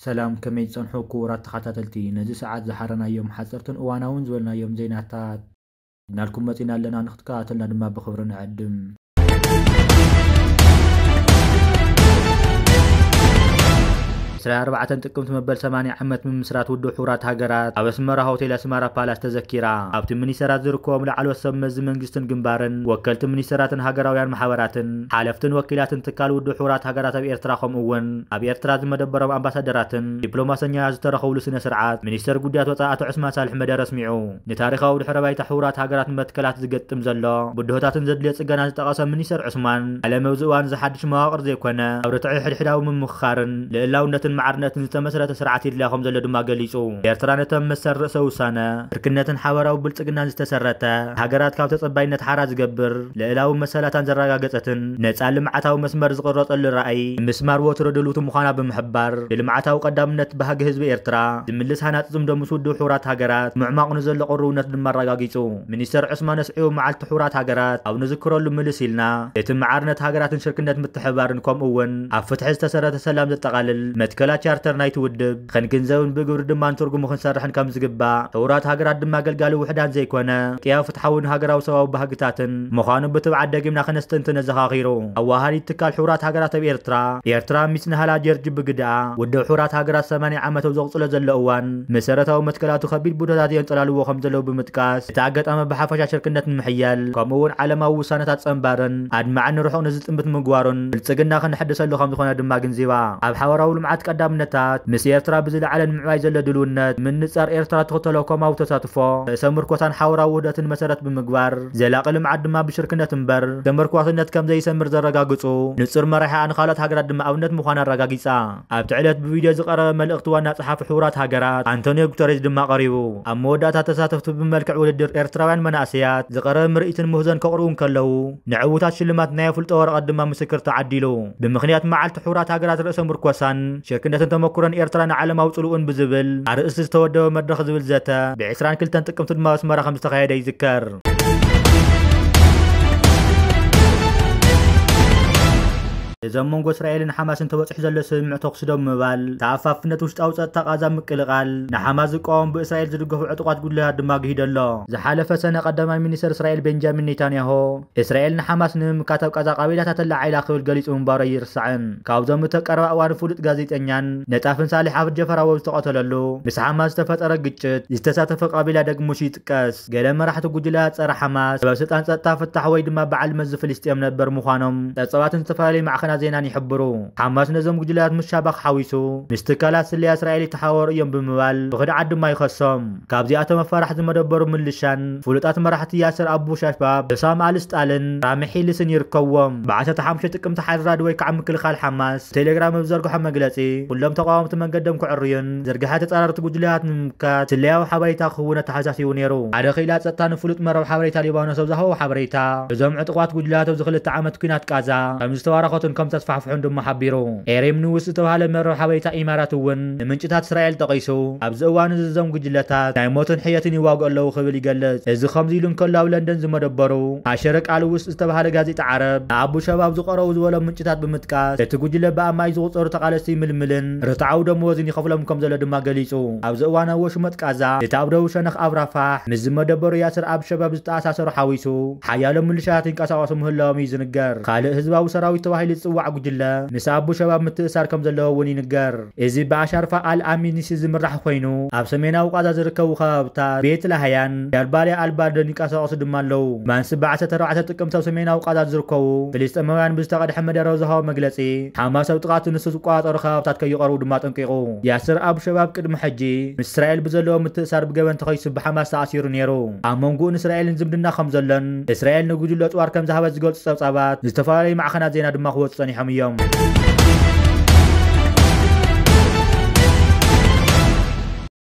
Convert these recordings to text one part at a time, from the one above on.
ሰላም፣ ከመይ ትጸንሑ ክቡራት ተኸታተልቲ? ነዚ ሰዓት ዝሓረናዮም ሓጸርትን እዋናውን ዝበልናዮም ዜናታት ሒዝናልኩም መጺና ኣለና። ንክትከታተልና ድማ ብኽብሪ ንዕድም። ዕስራን ኣርባዕተን ጥቅምቲ መበል ሰማንያ ዓመት ምምስራት ውድብ ሕቡራት ሃገራት ኣብ ኣስመራ ሆቴል ኣስመራ ፓላስ ተዘኪራ። ኣብቲ ሚኒስተራት ዝርከቦም ላዕለዎት ሰብ መዚ መንግስትን ግንባርን፣ ወከልቲ ሚኒስተራትን ሃገራውያን ማሕበራትን፣ ሓለፍትን ወኪላትን ትካል ውድብ ሕቡራት ሃገራት ኣብ ኤርትራ፣ ከምኡ እውን ኣብ ኤርትራ ዝመደበሮም ኣምባሳደራትን ዲፕሎማሰኛታት ዝተረኸብሉ ስነ ስርዓት፣ ሚኒስተር ጉዳያት ወጻኢ ኣቶ ዑስማን ሳልሕ መደረ ኣስሚዑ። ንታሪኻዊ ድሕረ ባይታ ሕቡራት ሃገራት መትከላት ዝገጥም ዘሎ ብድሆታትን ዘድልዮ ጽገና ዝጠቐሰ ሚኒስተር ዑስማን፣ ዓለም ኣብዚ እዋን እዚ ሓድሽ መዋቕር ዘይኮነ፣ ኣብ ርትዒ ሕድሕዳዊ ምምኽኻርን ልእላውነትን ማዕርነትን ዝተመስረተ ስርዓት የድልያ ከም ዘሎ ድማ ገሊጹ። ኤርትራ ነተን መሰል ርእሰ ውሳነ፣ ዕርክነትን ሓበራዊ ብልጽግናን ዝተሰረተ፣ ሃገራት ካብ ተጸባይነት ሓራ ዝገብር፣ ልእላዊ መሰላታን ዘረጋገጸትን ነጻ ልምዓታዊ መስመር ዝቕረጸሉ ራእይ ንምስማር ወትሩ ድልውቲ ምዃና ብምሕባር፣ ንልምዓታዊ ቀዳምነት ባህጊ ህዝቢ ኤርትራ ዝምልስ ሃናጺ ጽምዶ ምስ ውድብ ሕቡራት ሃገራት ምዕማቕ ንዘሎ ቅርውነት ድማ ኣረጋጊጹ። ሚኒስተር ዑስማን ኣስዒቡ፣ መዓልቲ ሕቡራት ሃገራት ኣብ ንዝክረሉ ምልስ ኢልና፣ እቲ ማዕርነት ሃገራትን ሽርክነት ምትሕብባርን፣ ከምኡ እውን ኣብ ፍትሒ ዝተሰረተ ሰላም ዘጠቓልል መትከላት ቻርተር ናይቲ ውድብ ክንግንዘብን ብግብሪ ድማ ንትርጉሙ ክንሰርሕን ከም ዝግባእ፣ ሕቡራት ሃገራት ድማ ኣገልጋሊ ውሕዳን ዘይኮነ፣ ቅያ ፍትሓውን ሃገራዊ ሰብኣዊ ባህግታትን ምዃኑ ብትብዓት ደጊምና ከነስተንትን ኣዘኻኺሩ። ኣዋሃዲት ትካል ሕቡራት ሃገራት ኣብ ኤርትራ፣ ኤርትራ ሚስ ናህላ ጀርጅ ብግድኣ፣ ውድብ ሕቡራት ሃገራት ሰማንያ ዓመት ኣብ ዘቕጽሎ ዘሎ እዋን፣ መሰረታዊ መትከላቱ ከቢድ ብድሆታት የንጸላልዎ ከም ዘለዉ ብምጥቃስ፣ እቲ ኣጋጣሚ ብሓፈሻ ሽርክነት ንምሕያል፣ ከምኡ እውን ዓለማዊ ውሳነታት ጸንባርን ኣድማዕን ርሑቕ ንዝጥምት ምግባሩን ብልጽግና ክንሕድሰሉ ከም ዝኾነ ድማ ግንዚባ። ኣብ ሓበራዊ ልምዓት ቀዳምነታት ምስ ኤርትራ ብዝለዓለ ንምዕባይ ዘሎ ድልውነት ምንጻር፣ ኤርትራ ትኽተሎ ኮማዊ ተሳትፎ ርእሰ ምርኮሳን ሓበራዊ ውህደትን መሰረት ብምግባር፣ ዘላቒ ልምዓት ድማ ብሽርክነት እምበር ተመርኳስነት ከም ዘይሰምር ዘረጋግጹ ንጹር መራሒኣ ንኻልኦት ሃገራት ድማ ኣብነት ምዃና ኣረጋጊጻ። ኣብቲ ዕለት ብቪድዮ ዝቐረበ መልእኽቲ ዋና ጸሓፊ ሕቡራት ሃገራት ኣንቶኒዮ ጉተሬዝ ድማ ቀሪቡ። ኣብ መወዳእታ ተሳተፍቲ ብመልክዕ ውድድር ኤርትራውያን መናእሰያት ዝቐረበ ምርኢትን ምህዞን ከቕርቡ እንከለዉ፣ ንዕዉታት ሽልማት ናይ ኣፍልጦ ወረቐት ድማ ምስክር ተዓዲሉ። ብምኽንያት መዓልቲ ሕቡራት ሃገራት ርእሰ ምርኮሳን ሽርክነትን ተመኩሮን ኤርትራ ንዓለማዊ ጽልኡን ብዝብል ኣርእስቲ ዝተወደበ መድረኽ ዝብል ዘተ ብ ዕስራን ክልተን ጥቅምቲ ድማ ኣብ ኣስመራ ከም ዝተኻየደ ይዝከር። እዚ ኣብ መንጎ እስራኤልን ሓማስን ተበጺሑ ዘሎ ስምምዕ ተኹሲ ደው ምባል፣ ተኣፋፍነት ውሽጣዊ ጸጥታ ቃዛ ምቅልቃል፣ ንሓማስ ዝቃወሙ ብእስራኤል ዝድገፉ ዕጡቓት ጉጅለታት ድማ ኣግሂዱ ኣሎ። ዝሓለፈ ሰነ ቀዳማይ ሚኒስተር እስራኤል ቤንጃሚን ኔታንያሁ፣ እስራኤል ንሓማስ ንምምካት ኣብ ቃዛ ቃቤላታት ኣላዒላ ክብል ገሊጹ ምንባሩ ኣይርሳዕን። ካብዞም እቲ ቀረባ እዋን ፍሉጥ ጋዜጠኛን ነጣፍን ሳሊሕ ኣብል ጀፈራዊ ኣብ ዝተቐተለሉ፣ ምስ ሓማስ ዝተፈጠረ ግጭት ዝተሳተፈ ቃቤላ ደግሙሽ ይጥቀስ። ገለ መራሕቲ ጉጅለታት ጸረ ሓማስ፣ ሰበ ስልጣን ጸጥታ ፍታሕ ወይ ድማ በዓል መዚ ፍልስጤም ነበር ምዃኖም ጸብጻባትን ዝተፈላለዩ ማዕኸናት ዜናን ይሕብሩ። ሓማስ ነዞም ጉጅለታት ምሻባኽ ሓዊሱ፣ ምስ ትካላት ስለያ እስራኤል ይተሓባበሩ እዮም ብምባል ብኽድዓት ድማ ይኸሶም። ካብዚኣቶም ኣፋራሕ ዝመደበሩ ምልሻን ፍሉጣት መራሕቲ ያስር ኣቡ ሻባብ፣ ሑሳም ኣል ስጣልን ራሚ ሒልስን ይርከብዎም። ብ ዓሰርተ ሓሙሽተ ጥቅምቲ ሓድራድ ወይ ከዓ ምክልኻል ሓማስ ቴሌግራም ኣብ ዘርግሖ መግለጺ፣ ኩሎም ተቓወምቲ መንገዶም ክዕርዩን ዝርግሐ ተጻረርቲ ጉጅለታት ንምምካት ስለያዊ ሓበሬታ ክህቡን ኣተሓሳሲቡ ነይሩ። ሓደ ክኢላ ጸጥታ ንፍሉጥ መረብ ሓበሬታ ሊባኖስ ኣብ ዝሃቦ ሓበሬታ፣ እዞም ዕጡቓት ጉጅለታት ኣብዚ ክልተ ዓመት ኲናት ቃዛ ከም ዝተባረኸቱን ከም ተስፋሕፍሑን ድማ ሓቢሩ። ኤሪም ኒውስ ዝተባህለ መረብ ሓበሬታ ኢማራት እውን ንምንጭታት እስራኤል ጠቒሱ፣ ኣብዚ እዋን እዚ እዞም ጉጅለታት ናይ ሞትን ሕየትን ይዋግኡ ኣለዉ ክብል ይገልጽ። እዚ ከምዚ ኢሉ እንከሎ፣ ኣብ ለንደን ዝመደበሩ ኣሸረቅ ኣል ውስጥ ዝተባህለ ጋዜጣ ዓረብ፣ ንኣቡ ሸባብ ዝቐረቡ ዝበሎም ምንጭታት ብምጥቃስ፣ እቲ ጉጅለ ብኣማይ ዝቑጸሩ ተቓለስቲ ይምልምልን ርትዓዊ ደመወዝን ይኸፍሎም ከም ዘሎ ድማ ገሊጹ። ኣብዚ እዋን ኣብ ወሽመጥ ቃዛ፣ እቲ ኣብ ደቡብ ሸነኽ ኣብ ራፋሕ ምስ ዝመደበሩ ያስር ኣብ ሸባብ ዝተኣሳሰሩ ሓዊሱ፣ ሓያሎ ምልሻታት ይንቀሳቐሱ ምህላዎም እዩ ዝንገር። ካልእ ህዝባዊ ሰራዊት ተባሂሉ ዝጽዋዕ ጉጅለ፣ ምስ ኣቡ ሸባብ ምትእሳር ከም ዘለዎ እውን ይንገር። እዚ ብኣሻርፋ ኣል ኣሚኒሲ ዝምራሕ ኮይኑ፣ ኣብ ሰሜናዊ ቃዛ ዝርከቡ ከባብታት ቤት ላህያን ጃባልያ ኣልባርደን ይንቀሳቐሱ ድማ ኣለዉ። ማንስ ብ ዓሰርተ ኣርባዕተ ጥቅምቲ ኣብ ሰሜናዊ ቃዛ ዝርከቡ ፍልስጤማውያን ብዝተቐድሐ መደረ ዝሃቦ መግለጺ፣ ሓማስ ኣብ ጥቓቱ ንሱ ዝቆጻጸሩ ከባብታት ከይቐርቡ ድማ ኣጠንቂቑ። ያስር ኣቡ ሸባብ ቅድሚ ሕጂ ምስ እስራኤል ብዘለዎ ምትእሳር ብገበን ተኸሲሱ ብሓማስ ተኣሲሩ ነይሩ። ኣብ መንጎኡን እስራኤልን ዝምድና ከም ዘሎን እስራኤል ንጉጅለ ኣጽዋር ከም ዝሃበት ዝገልጹ ጸብጻባት ዝተፈላለዩ ማዕኸናት ዜና ድማ ክወጹ ጸኒሖም እዮም።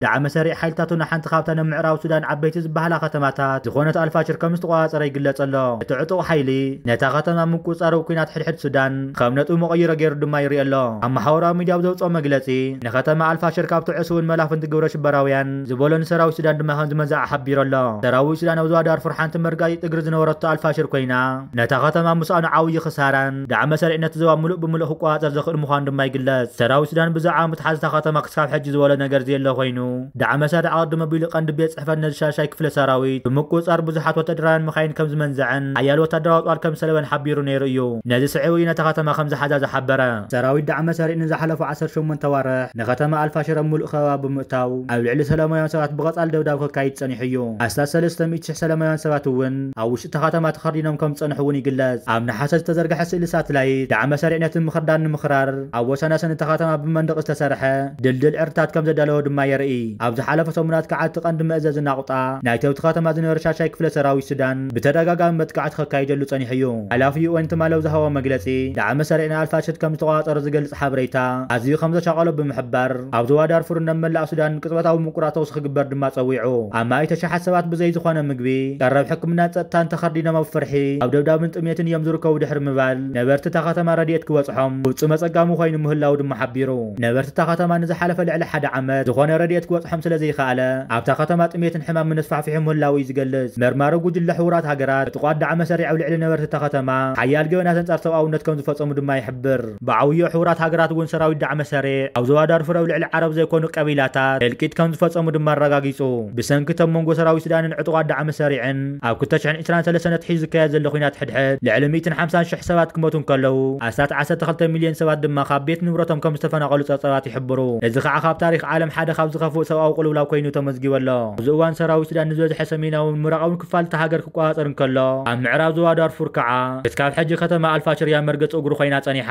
ዳዕመ ሰሪዕ ሓይልታቱ ንሓንቲ ካብታ ናብ ምዕራብ ሱዳን ዓበይቲ ዝበሃላ ከተማታት ዝኾነት ኣልፋሽር ከም ዝተቆጻጸረ ይግለጽ ኣሎ። እቲ ዕጡቕ ሓይሊ ነታ ከተማ ምቁጽጻሩ ኣብ ኲናት ሕድሕድ ሱዳን ከም ነጥቢ መቐይሮ ገይሩ ድማ ይርኢ ኣሎ። ኣብ ማሕበራዊ ሚድያ ኣብ ዘውፅኦ መግለፂ፣ ንከተማ ኣልፋሽር ካብቲ ዕሱብን መላፍንቲ ግብረ ሽበራውያን ዝበሎ ንሰራዊት ሱዳን ድማ ከም ዝመንዝዓ ሓቢሩ ኣሎ። ሰራዊት ሱዳን ኣብ ዞባ ዳርፉር ሓንቲ መርጋፂት እግሪ ዝነበረቶ ኣልፋሽር ኮይና፣ ነታ ከተማ ምስኣኑ ዓብዪ ክሳራን ዳዕመ ሰሪዕነት ዞባ ምሉእ ብምሉእ ክቆጻጸር ዘኽእል ምዃኑ ድማ ይግለጽ። ሰራዊት ሱዳን ብዛዕባ ምትሓዝ እታ ከተማ ክስካብ ሕጂ ዝበሎ ነገር ዘየለ ኮይኑ፣ ዳዕመ ሰሪዕ ኣቐድም ኣቢሉ ቀንዲ ቤት ጽሕፈት ነዚ ሻሻይ ክፍለ ሰራዊት ብምቁጽጻር ብዙሓት ወታደራውያን መኻይን ከም ዝመንዘዐን ሓያሎ ወታደራዊ ኣጽዋር ከም ዝሰለበን ሓቢሩ ነይሩ እዩ። ነዚ ስዒቡ እዩ ነታ ከተማ ከም ዝሓዛ ዝሓበረ። ሰራዊት ዳዕመ ሰሪዕ ንዝሓለፉ ዓሰርተ ሸሞንተ ኣዋርሕ ንከተማ ኣልፋሽር ኣብ ምሉእ ከበባ ብምእታው ኣብ ልዕሊ ሰላማውያን ሰባት ብቐጻሊ ደብዳብ ከካይድ ጸኒሑ እዩ። ኣስታት ሰለስተ ሚእቲ ሽሕ ሰላማውያን ሰባት እውን ኣብ ውሽጢ እታ ከተማ ተኸርዲኖም ከም ዝጸንሑ እውን ይግለጽ። ኣብ ነሓሰ ዝተዘርግሐ ስእሊ ሳትላይት ዳዕመ ሰሪዕ ነቲ ምኽርዳድ ንምኽራር ኣብ ወሰናስን እታ ከተማ ብመንደቕ ዝተሰርሐ ድልድል ዕርታት ከም ዘዳለወ ድማ የርኢ። ኣብ ዝሓለፈ ሰሙናት ከዓ እቲ ቀንዲ መእዘዚ ናቑጣ ናይቲ ኣብቲ ከተማ ዝነበረ ሻሻይ ክፍለ ሰራዊት ሱዳን ብተደጋጋሚ መጥቃዕቲ ከካይደሉ ጸኒሑ እዩ። ሓላፊ ዩ ኤን ትማሊ ኣብ ዝሃቦ መግለጺ፣ ዳዕመ ሰሪዕ ንኣልፋሽር ከም ዝተቆጻጸረ ዝገልጽ ሓበሬታ ኣዝዩ ከም ዘሻቐሎ ብምሕባር፣ ኣብ ዞባ ዳርፉርን ኣብ መላእ ሱዳን ቅጽበታዊ ምቁራጽ ተኹሲ ክግበር ድማ ጸዊዑ። ኣማኢት ኣሽሓት ሰባት ብዘይ ዝኾነ ምግቢ፣ ቀረብ ሕክምናን ጸጥታን ተኸርዲኖም ኣብ ፍርሒ፣ ኣብ ደብዳብን ጥሜትን እዮም ዝርከቡ ድሕሪ ምባል፣ ነበርቲ እታ ከተማ ረድኤት ክበጽሖም ፍጹም ኣጸጋሚ ኮይኑ ምህላዉ ድማ ሓቢሩ። ነበርቲ እታ ከተማ ንዝሓለፈ ልዕሊ ሓደ ዓመት ዝኾነ ረድኤት ክበጽሖም ስለ ዘይከኣለ፣ ኣብታ ከተማ ጥሜትን ሕማምን ኣስፋሕፊሑ ምህላዉ እዩ ዝገልጽ። መርማሪ ጉጅለ ሕቡራት ሃገራት፣ ዕጡቓት ዳዕመ ሰሪዕ ኣብ ልዕሊ ነበርቲ እታ ከተማ ሓያል ገበናት ኣንጻር ሰብኣውነት ከም ዝፈጸሙ ድማ ይሕብር። ብዓብዩ ሕቡራት ሃገራት እውን ሰራዊት ዳዕመ ሰሪዕ ኣብ ዞባ ዳርፉር ኣብ ልዕሊ ዓረብ ዘይኮኑ ቀቢላታት ህልቂት ከም ዝፈጸሙ ድማ ኣረጋጊጹ። ብሰንኪ እቶም መንጎ ሰራዊት ሱዳንን ዕጡቓት ዳዕመ ሰሪዕን ኣብ ክልተ ሽሕን ዕስራን ሰለስተን ኣትሒዙ ዝካየድ ዘሎ ኲናት ሕድሕድ ልዕሊ ሚእትን ሓምሳን ሽሕ ሰባት ክሞቱ እንከለዉ፣ ኣስታት ዓሰርተ ክልተ ሚልዮን ሰባት ድማ ካብ ቤት ንብረቶም ከም ዝተፈናቐሉ ጸብጻባት ይሕብሩ። እዚ ከዓ ካብ ታሪኽ ዓለም ሓደ ካብ ዝኸፍኡ ሰብኣዊ ቅልውላው ኮይኑ ተመዝጊቡ ኣሎ። ኣብዚ እዋን ሰራዊት ሱዳን ንዝበዝሐ ሰሜናውን ምብራቓውን ክፋል እታ ሃገር ክቆጻጸር እንከሎ፣ ኣብ ምዕራብ ዞባ ዳርፉር ከዓ እስካብ ሕጂ ከተማ ኣልፋሽር እያ መርገጺ እግሩ ኮይና ጸኒሓ።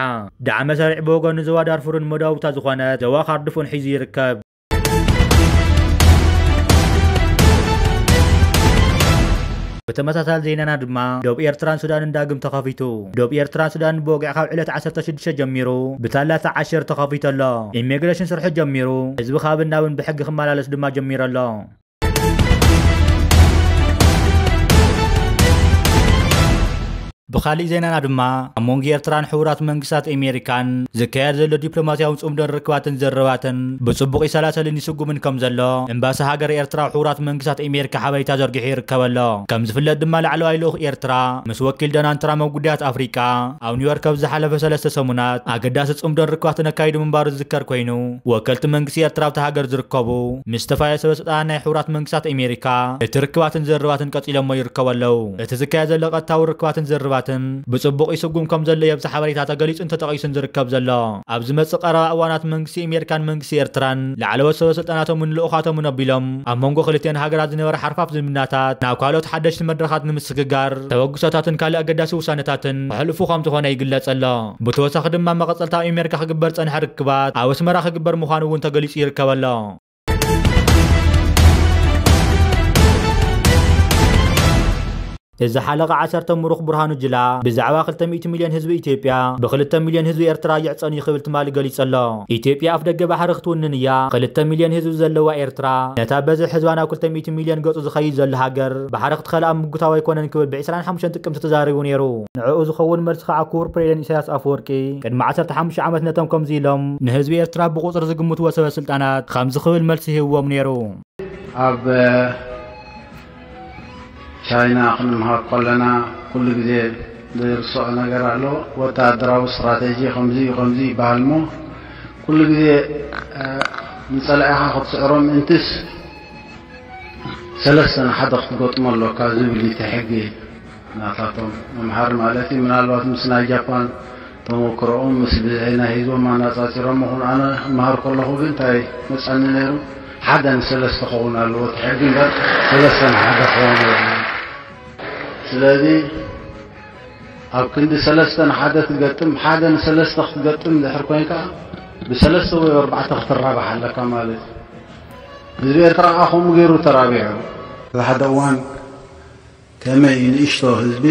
ዳዕመ ሰሪዕ ብወገኑ ዞባ ዳርፉርን መዳውብታ ዝኾነት ዞባ ካርዱፉን ሒዙ ይርከብ። ብተመሳሳሊ ዜናና ድማ ዶብ ኤርትራን ሱዳንን ዳግም ተኸፊቱ። ዶብ ኤርትራን ሱዳንን ብወግዒ ካብ ዕለት ዓሰርተ ሽዱሽተ ጀሚሩ ብታላታ ዓሸር ተኸፊቱ ኣሎ። ኢሚግሬሽን ስርሑ ጀሚሩ፣ ህዝቢ ካብን ናብን ብሕጊ ክመላለስ ድማ ጀሚሩ ኣሎ። ብኻሊእ ዜናና ድማ ኣብ መንጎ ኤርትራን ሕቡራት መንግስታት ኣሜሪካን ዝካየድ ዘሎ ዲፕሎማስያዊ ጽምዶን ርክባትን ዝርርባትን ብጽቡቕ ይሰላሰልን ይስጉምን ከም ዘሎ ኤምባሲ ሃገር ኤርትራ ኣብ ሕቡራት መንግስታት ኣሜሪካ ሓበሬታ ዘርጊሑ ይርከብ ኣሎ። ከም ዝፍለጥ ድማ ላዕለዋይ ልኡኽ ኤርትራ ምስ ወኪል ዶናልድ ትራምፕ ኣብ ጉዳያት ኣፍሪቃ ኣብ ኒውዮርክ ኣብ ዝሓለፈ ሰለስተ ሰሙናት ኣገዳሲ ጽምዶን ርክባትን ኣካይዱ ምንባሩ ዝዝከር ኮይኑ፣ ወከልቲ መንግስቲ ኤርትራ ኣብታ ሃገር ዝርከቡ ምስ ዝተፈላለዩ ሰበ ስልጣን ናይ ሕቡራት መንግስታት ኣሜሪካ እቲ ርክባትን ዝርርባትን ቀጺሎሞ ይርከቡ ኣለዉ። እቲ ዝካየድ ዘሎ ቀጥታዊ ርክባትን ዝርርባትን ብጽቡቕ ይስጉም ከም ዘሎ የብዚ ሓበሬታ ተገሊጹን ተጠቒሱን ዝርከብ ዘሎ። ኣብ ዝመጽእ ቀረባ እዋናት መንግስቲ ኣሜሪካን መንግስቲ ኤርትራን ላዕለዎት ሰበ ስልጣናቶምን ልኡኻቶምን ኣቢሎም ኣብ መንጎ ክልቲአን ሃገራት ዝነበረ ሓርፋፍ ዝምድናታት ናብ ካልኦት ሓደሽቲ መድረኻት ንምስግጋር ተበግሶታትን ካልእ ኣገዳሲ ውሳነታትን ከሕልፉ ከም ዝኾነ ይግለጽ ኣሎ። ብተወሳኺ ድማ መቐጸልታ ኣብ ኣሜሪካ ክግበር ዝጸንሐ ርክባት ኣብ ኣስመራ ክግበር ምዃኑ እውን ተገሊጹ ይርከብ ኣሎ። እዚ ሓለቓ ዓሰርተ ምሩኽ ብርሃኑ ጅላ ብዛዕባ ክልተ ሚእቲ ሚልዮን ህዝቢ ኢትዮጵያ ብ ክልተ ሚልዮን ህዝቢ ኤርትራ ይዕጸን እዩ ክብል ትማሊ ገሊጹ ኣሎ። ኢትዮጵያ ኣፍደገ ባሕሪ ክትውንን እያ። ክልተ ሚልዮን ህዝቢ ዘለዋ ኤርትራ ነታ በዝሒ ህዝባ ናብ ክልተ ሚእቲ ሚልዮን ገጹ ዝኸይድ ዘሎ ሃገር ባሕሪ ክትኸልኣ ምጉታው ኣይኮነን ክብል ብ ዕስራን ሓሙሽተን ጥቅምቲ ተዛሪቡ ነይሩ። ንዕኡ ዝኸውን መልሲ ከዓ ክቡር ፕሬዝደንት ኢሳያስ ኣፈወርቂ ቅድሚ ዓሰርተ ሓሙሽተ ዓመት ነቶም ከምዚ ኢሎም ንህዝቢ ኤርትራ ብቁጽሪ ዝግምትዎ ሰበ ስልጣናት ከምዚ ክብል መልሲ ሂብዎም ነይሩ። ኣብ ቻይና ክንምሃር ከለና ኩሉ ግዜ ዝርስዖ ነገር ኣሎ። ወታደራዊ ስትራቴጂ ከምዚ እዩ፣ ከምዚ ይበሃል እሞ ኩሉ ግዜ፣ እ፣ ንጸላኢኻ ክትስዕሮ ምእንትስ ሰለስተ ንሓደ ክትገጥሞ ኣለካ ዝብል እዩ እቲ ሕጊ። ናታቶም ምምሃር ማለት እዩ። ምናልባት ምስ ናይ ጃፓን ተመክሮኦም ምስ ብዝሒ ናይ ህዝቦም ኣነጻጺሮም ይኹን፣ ኣነ እምሃር ከለኹ ግን እንታይ መጸኒ ነይሩ፣ ሓደ ንሰለስተ ክኸውን ኣለዎ እቲ ሕጊ እምበር ሰለስተ ንሓደ ክኸውን የብሉን። ስለዚ ኣብ ክንዲ ሰለስተ ንሓደ ትገጥም፣ ሓደ ንሰለስተ ክትገጥም ድሕር ኮይንካ ብሰለስተ ወይ ኣርባዕተ ክትራባሕ ኣለካ ማለት እዩ። ህዝቢ ኤርትራ ከዓ ከምኡ ገይሩ ተራቢሑ። ኣብ ሓደ እዋን ከመይ እዩ ንእሽቶ ህዝቢ፣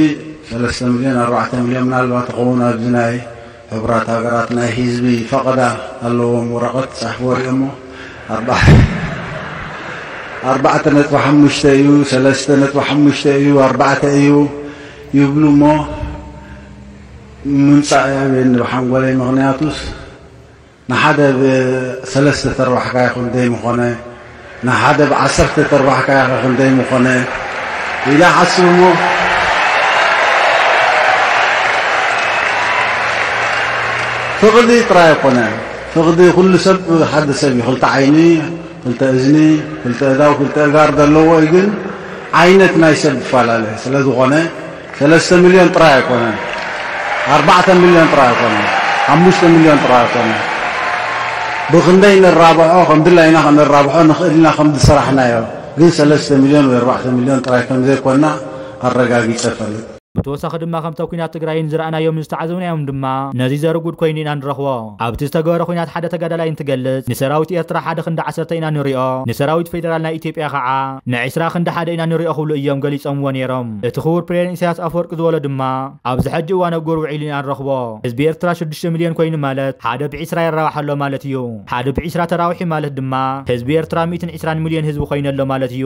ሰለስተ ሚልዮን፣ ኣርባዕተ ሚልዮን ምናልባት ይኸውን፣ ኣብዚ ናይ ሕቡራት ሃገራት ናይ ህዝቢ ፈቐዳ ኣለዎም፣ ወረቐት ጻሕፍዎ ሪኦሞ፣ ኣርባ-፣ ኣርባዕተ ነጥቢ ሓሙሽተ እዩ፣ ሰለስተ ነጥቢ ሓሙሽተ እዩ፣ ኣርባዕተ እዩ ይብሉ እሞ፣ ምምጻእ የብየኒ ብሓንጎለይ። ምኽንያቱስ ንሓደ ብሰለስተ ተርባሕካዮ ክንደይ ምኾነ፣ ንሓደ ብዓሰርተ ተርባሕካዮ ክንደይ ምኾነ ኢለ ሓስብ እሞ፣ ፍቕዲ ጥራይ ኣይኮነ። ፍቕዲ ኩሉ ሰብ ሓደ ሰብ እዩ። ክልተ ዓይኒ፣ ክልተ እዝኒ፣ ክልተ እዳው፣ ክልተ እጋር ዘለዎ እዩ። ግን ዓይነት ናይ ሰብ ይፈላለ ስለ ዝኾነ፣ ሰለስተ ሚልዮን ጥራይ ኣይኮነን፣ ኣርባዕተ ሚልዮን ጥራይ ኣይኮነን፣ ሓሙሽተ ሚልዮን ጥራይ ኣይኮነን። ብኽንደይ ንራብሖ፣ ከም ድላይና ክንራብሖ ንኽእል ኢና፣ ከም ዝሰራሕናዮ። ግን ሰለስተ ሚልዮን ወይ ኣርባዕተ ሚልዮን ጥራይ ከም ዘይኮንና ኣረጋጊጸ እፈልጥ። ብተወሳኺ ድማ፣ ከምቲ ኣብ ኲናት ትግራይን ዝረኣናዮምን ዝተዓዘብናዮም ድማ፣ ነዚ ዘርጉድ ኮይኑ ኢና ንረኽቦ። ኣብቲ ዝተገበረ ኲናት ሓደ ተጋዳላይ እንትገልጽ፣ ንሰራዊት ኤርትራ ሓደ ክንዲ ዓሰርተ ኢና ንሪኦ፣ ንሰራዊት ፌደራል ናይ ኢትዮጵያ ከዓ ንዒስራ ክንዲ ሓደ ኢና ንሪኦ ክብሉ እዮም ገሊጾምዎ ነይሮም። እቲ ክቡር ፕሬዝደንት ኢሳያስ ኣፈወርቂ ዝበሎ ድማ፣ ኣብዚ ሕጂ እዋን ኣብ ጎር ውዒሉ ኢና ንረኽቦ። ህዝቢ ኤርትራ ሽዱሽተ ሚልዮን ኮይኑ ማለት፣ ሓደ ብዒስራ ይራባሕ ኣሎ ማለት እዩ። ሓደ ብዒስራ ተራዊሑ ማለት ድማ፣ ህዝቢ ኤርትራ ሚእትን ዕስራን ሚልዮን ህዝቢ ኮይኑ ኣሎ ማለት እዩ።